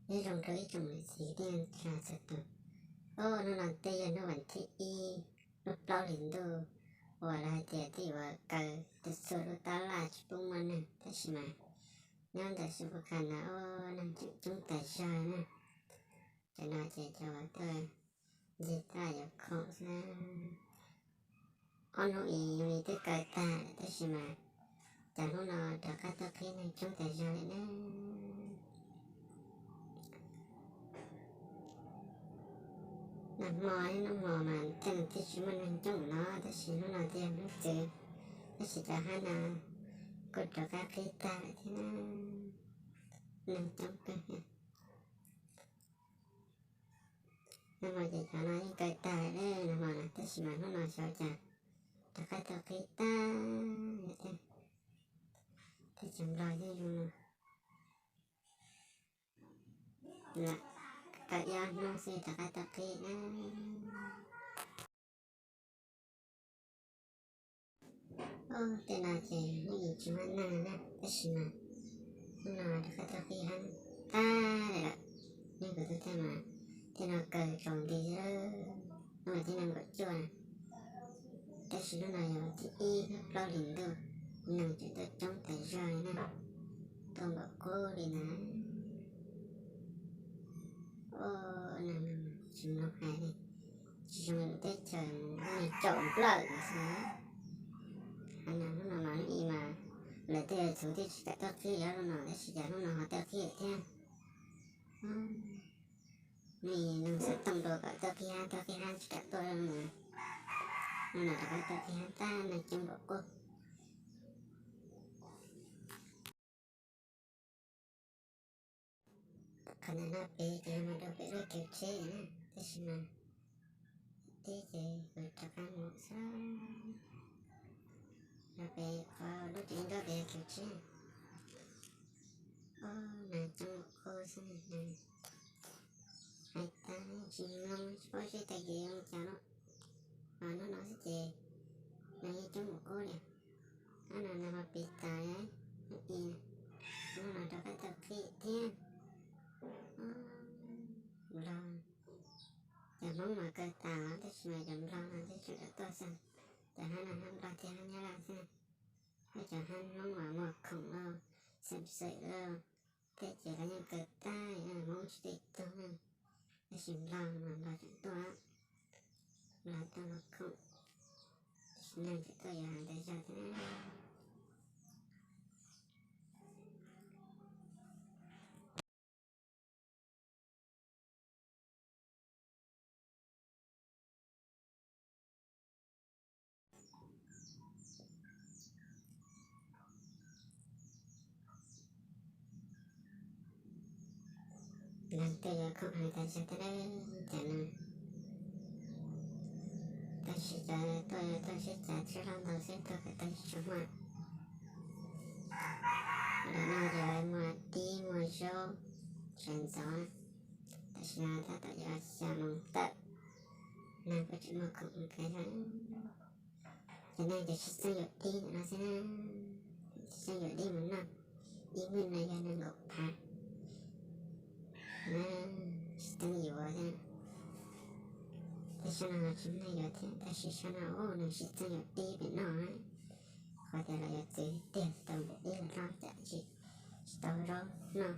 Nyob zoo rau ib tsoom niam txiv kwv tij neej tsa txhua tus. Au, hnub no twb yog hnub vas thib ib lub plaub hlis ntuj uas lawv hais tias twb yuav kaw txhua lub tab laj tsis pub muaj neeg, tab sis mas nyob ntawm xu pus kha no, au, neeg tseem coob tas zog na. Cov no ces cov uas tuaj ncig tab laj yuav khoom xwb na. Ob hnub ib twb kaw tag lawm, tab sis mas cas hnub no rov qab tuaj qhib neeg coob tas zog li na. Nag hmo, hnub hmo mas tej no twb tsis muaj neeg coob no, tab sis hnub no twb yog hnub txwv, tab sis cov hab no kuj rov qab qhib tag lawm thiab na. Neeg coob kawg. Nag hmo ces cov no yeej kaw tag lawm, nag hmo no, tab sis mas hnub no xyov cas rov qab tuaj qhib tag lawm thiab. Teb chaws Nplog yeej zoo no, lam kaw ib ob hnub xwb rov qab tuaj qhib na. Au, tej no ces hnub ib tsis muaj neeg na, tab sis mas hnub no rov qab tuaj qhib hab tag lawm. Neeg kuv tuaj tag mas tej no kaw tsaus nti xwb, hnub no thib nees nkaum cuaj na. Tab sis hnub no yog thib ib lub plaub hlis ntuj, neeg tseem tuaj coob tas zog li na, tuaj npaum qub li na. Au, neeg tsis mloog hais li, tsis zoo li teb chaws neeg caum nplawm xwb. Hab no hnub no mas ib mas lawv tej txhuv thiaj tsis kam tuaj qhib li no, tab sis cas hnub no ho tuaj qhib thiab. Hnub ib neeg xav tooj dua kom tuaj qhib hab, tuaj qhib hab tsis kam tuaj li no. Hnub no rov qab tuaj qhib hab tag, neeg coob npaum qub. Qhov ntawm no pem ces yog mus rau pem lub kiv tsheb na, tab sis mas tib ces kuv rov qab mus xwb. Rau pem qhov lub cev nrab pem yog kiv tsheb. Au, neeg coob npaum qub xwb na. Hais tas tsis mloog, tsis paub seb tag kis zoo cas lawm. Ho hnub no xwb ces neeg yeej coob npaum qub li. Hnub no nag hmo pib tas, hnub ib, hnub no rov qab tuaj qhib thiab. Nplog, cov Hmoob mas kaw tas los tab sis mas cov Nplog no twb tseem tuaj xwb. Cov hab no hab Nplog thiab hab Nyab Laj xwb. Muab cov hab Hmoob mas muag khoom lauj, xeem xwm lauj, thiab ces lawv yeej kaw tag, Hmoob tsis tau tug na. Tab sis Nplog mas Nplog tseem tuaj, Nplog tuaj muag khoom, tab sis neeg tseem tuaj yuav heev tas zog thiab na. Neeg tuaj yuav khoom heev tas zog thiab na, cas no. Tab sis cov tuaj yuav tuaj sib cav txhij hlob ntau xwb, tuaj kom tag tsis tshua muaj. Ntawm no ces muag dib muag zaub sawv ntxov, tam sim no tab tom yuav xya moos tawm, neeg kuj tseem muag khoom heev tas zog. Cov neeg ces sib txeeb yuav dib ntawm no xwb na, sib txeeb yuav dib mus noj, ib mwj no yog nees nkaum phav na, sib txeeb yuav xwb. Tej sab no tsis muaj neeg yuav thiab, tab sis sab no ua neeg sib txeeb yuav dib pem noj, qhov tias lawv yuav txwv tiag tau npam dib los noj, cas tsis, tsis tau zaub noj.